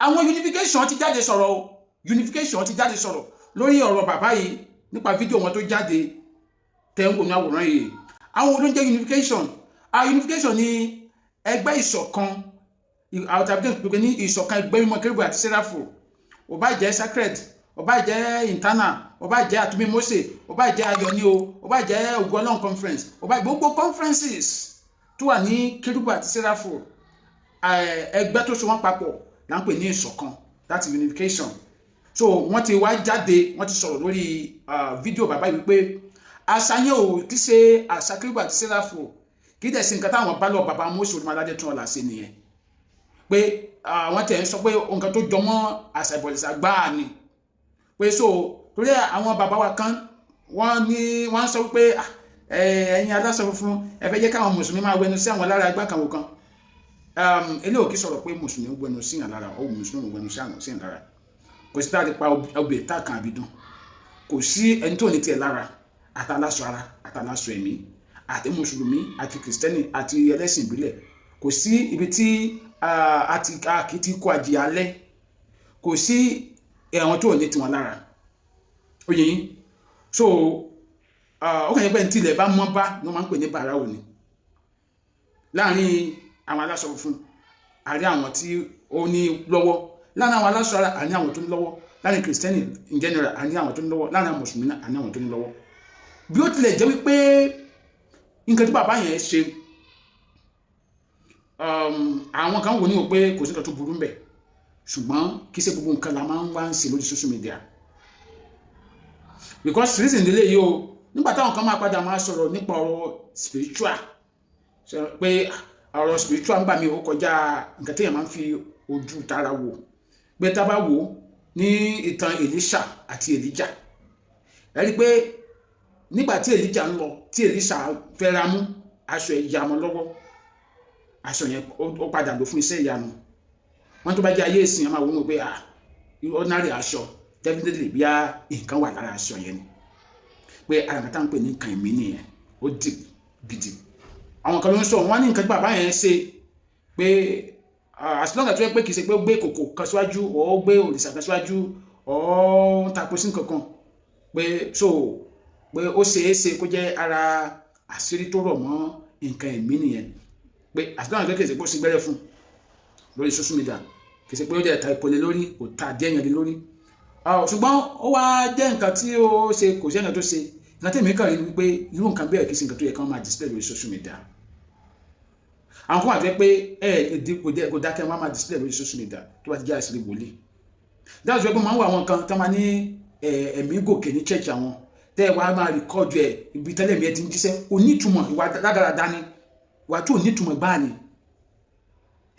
Àwọn Unification ti jáde sọ̀rọ̀ o. Unification ti jáde sọ̀rọ̀ lórí ọ̀rọ̀ bàbá yìí nípa fídíò wọn tó jáde tẹ́ ń wò ní àwòrán yìí. Àwọn olóúnjẹ Unification, Unification ní ẹgbẹ́ ìṣọ̀kan, àwọn tàbí pé ní ìṣọ̀kan ẹgbẹ́ mímọ́ Kérúbù àti Séráfù. Ó bá jẹ́ sacred, ó bá jẹ́ internal, ó bá jẹ́ Àtúnbí Mósè, ó bá jẹ́ Ayọ̀ ní o, ó bá jẹ́ Ògo Ọlọ́run conference, ó bá gbogbo conferences tó wà ní Kérúbù àti Séráfù, ẹgbẹ́ tó so wọ́n papọ̀ là ń pè ní ìṣọ̀kan, that's Unification. So wọ́n ti wá jáde, wọ́n ti sọ̀rọ̀ lórí fídíò bàbá yìí wípé àṣà yẹn ò kí ṣe àṣà Kérúbù àti Séráfù, kí dẹ̀ sí nǹkan táwọn bá lọ bàbá Mósè Orímọládé tún ọ̀la ṣe nìyẹn, pé àwọn tẹ̀ ń sọ pé nǹkan tó jọmọ́ àṣà ìbọ̀rìṣà gbáà ni, pé so torí àwọn bàbá wa kan, wọ́n ní wọ́n sọ pé ẹ̀yin aláṣọ funfun, ẹ fẹ́ jẹ́ káwọn mùsùlùmí máa wẹnu sí àwọn lára ẹgbẹ́ kan wò kan. Eléyìí ò kí sọ̀rọ̀ pé mùsùlùmí ń wẹnu sí yàn lára ó, mùsùlùmí ń wẹnu sí àwọn sí yàn lára. Kò sí táà ti pa ọbẹ̀ tá kan àbídùn, kò sí ẹni tó ní tiẹ̀ lára, àtàlásọ ara, àtàlásọ ẹ̀mí, àti mùsùlùmí àti kìrìsìtẹ́nì àti ẹlẹ́sìn ìbílẹ̀. Kò sí ibi tí a kì í ti kó àjìyà alẹ́, kò sí ẹ̀wọ̀n tó ní tiwọn lára. Ó yẹ yín. So ó kàn yẹ pé ní tilẹ̀ bá mọ́ bá ni wọ́n máa ń pè ní bàrà òní. Láàrin àwọn aláṣọ funfun, àrí àwọn tí ó ní lọ́wọ́. Láàrin àwọn aláṣọ ara, àní àwọn tó ní lọ́wọ́. Láàrin kìrìsìtẹ́nì in general, àní àwọn tó ní lọ́wọ́. Láàrin àwọn mùsùlùmí náà, àní àwọn tó ní lọ́wọ́. Bí ó tilẹ̀ jẹ́ wípé nǹkan tí bàbá yẹn ṣe, àwọn kan wò ní wò pé kò sí nǹkan tó burú ńbẹ̀, ṣùgbọ́n kì í ṣe gbogbo nǹkan la máa ń wá ń ṣe lórí social media, because reason délé yìí o, nígbà táwọn kan máa padà máa sọ̀rọ̀ nípa ọ̀rọ̀ spiritual, pé ọ̀rọ̀ spiritual ń gbà mí, ó kọjá nǹkan téèyàn máa ń fi ojú tara wò, pé tá a bá wò ní ìtàn Elisha àti Elijah, ẹ rí i pé nígbà tí Elijah ń lọ, tí Elisha fẹ́ ra mú aṣọ ẹ̀ ya mọ́ lọ́wọ́, aṣọ yẹn ó padà lò fún iṣẹ́ ìyanu. Wọ́n tó bá jẹ́ ayé ìsìn, a máa wò ó pé, ah, ordinary aṣọ, definitely bí a nǹkan wà lára aṣọ yẹn ni, pé ara nǹkan tá à ń pè ní nǹkan ẹ̀mí nìyẹn, ó deep gidi. Àwọn kan ló ń sọ, wọ́n ní nǹkan tí bàbá yẹn ṣe pé as long as tó yẹ pé kì í ṣe pé ó gbé kòkò kan síwájú, ó gbé òrìṣà kan síwájú, ó ń tako sí nǹkan kan, pé so pé ó ṣeé ṣe kó jẹ́ ara àṣírí tó rọ̀ mọ́ nǹkan ẹ̀mí nìyẹn, pé as long as kì í ṣe pé ó sì gbẹ́rẹ́ fún lórí social media, kì í ṣe pé ó jẹ́ ta ìpele lórí, kò ta díẹ̀ yẹn lé lórí. Ṣùgbọ́n ó wá jẹ́ nǹkan tí ó ṣe, kò sí nǹkan tó ṣe. Nǹkan tẹ̀mí kàn rí ni wípé irú nǹkan bẹ́ẹ̀ kì í ṣe nǹkan tó yẹ kí wọ́n máa display lórí social media. Àwọn kan wà tó yẹ pé ẹ kò dákẹ́, wọ́n máa display lórí social media tó bá ti jẹ́ àṣírí wòlíì. Dájú pé máa ń wọ àwọn kan tó máa ní ẹ̀mí gòkè ní church, àwọn tẹ́ ẹ wá máa record ẹ̀ ibi tẹ́lẹ̀ mi ẹ ti ń jíṣẹ́, kò ní ìtumọ̀. Ìwà rádaràda ni, ìwà tó ní ìtumọ̀ gbáà ni.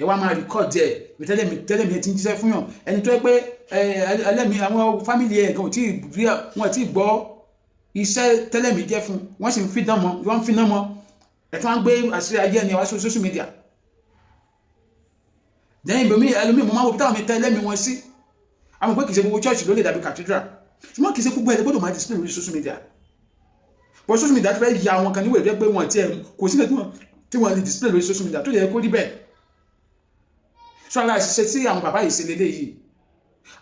Ẹ wá máa record ẹ̀ ibi tẹ́lẹ̀ mi ẹ ti ń jíṣẹ́ fún yàn, ẹni tó yẹ pé ẹlẹ́mi àwọn family ẹ̀ gan ò tí ì rí, wọn ò tí ì gbọ́ iṣẹ́ tẹ́lẹ̀ mi jẹ́ fún wọ́n, sì ń fi dán mọ́, wọ́n ń fi ná mọ́ ẹ̀ tí wọ́n ń gbé àṣírí ayé ẹni wá sórí social media. Then ibòmí ẹlòmíì, mo máa ń wo bí táwọn mi tẹ́ ẹlẹ́mi wọn sí. Àwọn pé kì í ṣe gbogbo church ló lè dàbí cathedral, ṣùgbọ́n kì í ṣe gbogbo ẹ̀ gbọ́dọ̀ máa display lórí social media. But social media ti fẹ́ ya àwọn kan níwèé pé wọ́n ti ẹ̀ kò sí nǹkan tí wọ́n lè display lórí social media tó yẹ kó rí bẹ́ẹ̀. So ara ìṣiṣẹ́ tí àwọn bàbá yìí ṣe lélẹ́yìí,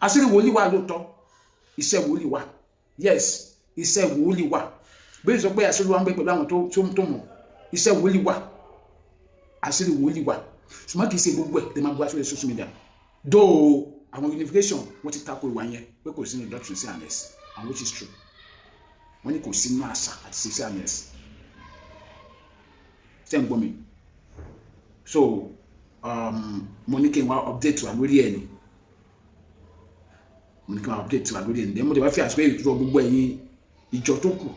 àṣírí wòlíì wà lóòótọ́, iṣẹ́ wòlíì wà, yes, iṣẹ́ wòlíì wà. Bí sọ pé àṣírí wa ń bẹ pẹ̀lú àwọn tó mọ̀, iṣẹ́ wòlíì wà, àṣírí wòlíì wà, ṣùgbọ́n kì í ṣe gbogbo ẹ̀ lè máa bu àṣírí social media. Though àwọn Unification, wọ́n ti tako ìwà yẹn pé kò sínú doctrine C&S, and which is true. Wọ́n ní kò sínú àṣà àti C&S. Ṣé ń gbọ́ mi? So mo ní kí n wá update wa lórí ẹ̀ ni, mo ní kí n wá update wa lórí ẹ̀ ni. Mo ti wá fi àsìkò ìrọ̀ gbogbo ẹ̀yin ìjọ tó kù,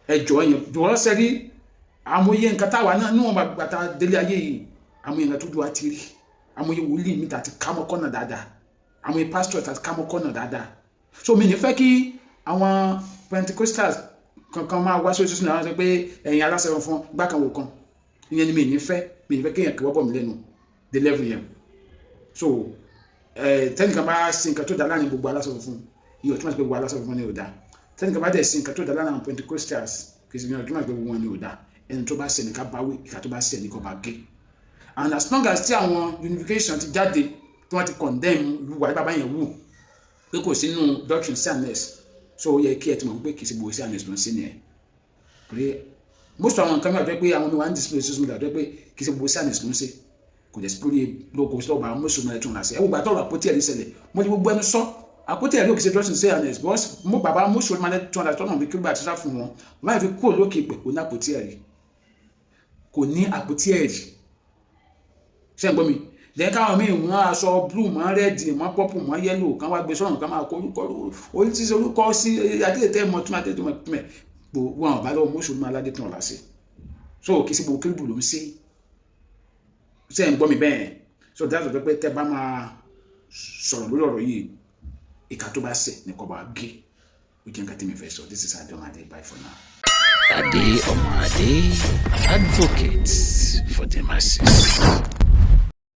ẹjọ́ yẹn wọ́n ṣe rí àmọye nǹkan táwa náà níwọ̀n bàtà délé ayé yìí, àmọye nǹkan tó dùn á ti rí, àmọye wòlíì mi tàti kámọ́ kọ́nà dáadáa, àmọye pásítọ̀ tàti kámọ́ kọ́nà dáadáa. So mi ní fẹ́ kí àwọn Pentecostals kankan máa wá sórí social media sọ pé ẹ̀yin aláṣẹ fún gbákanwò kan. Ìyẹn ni mi ní fẹ́, mi ní fẹ́ kéèyàn kí wọ́n bọ̀ mí lẹ́nu dé level yẹn. So tẹ́nìkan bá ṣe nǹkan tó dá láàrin gbogbo aláṣẹ fún, ìyẹn ò túmọ̀ sí pé gbogbo aláṣẹ fún ni ò dá. Tẹ́nìkan bá dẹ̀ ṣe nǹkan tó dá láàrin àwọn Pentecostals, kì í ṣe ìyẹn ò túmọ̀ sí pé gbogbo wọn ni ò dá. Ẹni tó bá ṣe nìkan bá wí, ìka tó bá ṣe nìkan bá gé. And as long as tí àwọn Unification ti jáde tí wọ́n ti condemn irú wà bàbá yẹn wù pé kò sínú doctrine C&S. So ó yẹ kí ẹ ti mọ̀ pé kì í ṣe gbogbo C&S ló ń ṣe nìyẹn, pé most àwọn nǹkan mìíràn tó yẹ pé àwọn mi wà ń display social media tó yẹ pé kì í ṣe gbogbo C&S ló ń ṣe. Kò jẹ́ sí pé lóko sí ọba mùsùlùmí ẹ̀ tún là sí. Ẹ wò gbà tọrọ àpótí ẹ̀rí ṣẹlẹ̀, mo ti gbogbo ẹnu sọ, àpótí ẹ̀rí òkè ṣe doctrine C&S, because mo bàbá mùsùlùmí ẹ̀ tún là tọ́nà bí kí ló bá ti sá fún wọn báyìí fi kúrò lókè pẹ̀, kò ní àpótí ẹ̀rí, kò ní àpótí ẹ̀rí. Ṣé ń gbọ́ mi? Lẹ́yìn káwọn míì wọ́n aṣọ blue mọ́ red mọ́ purple mọ́ yellow kan wá gbé sọ́run kan máa kó orúkọ oríṣiríṣi orúkọ sí adéètè mọ́ tún adéètè mọ́ tún mẹ́ gbogbo àwọn ọ̀bá lọ́wọ́ mùsùlùmí aládé tún ọ̀la sí. So kì í sí gbogbo kérúbù ló ń ṣe. Ṣé ń gbọ́ mi bẹ́ẹ̀? So that's why pé tẹ́ bá máa sọ̀rọ̀ lórí ọ̀rọ̀ yìí, ìka tó bá ṣẹ̀ ní kó bá gé. Ó jẹ́ nǹkan tí mi fẹ́ sọ. This is Adomade, bye for now. Ade Omade, advocate for the masses.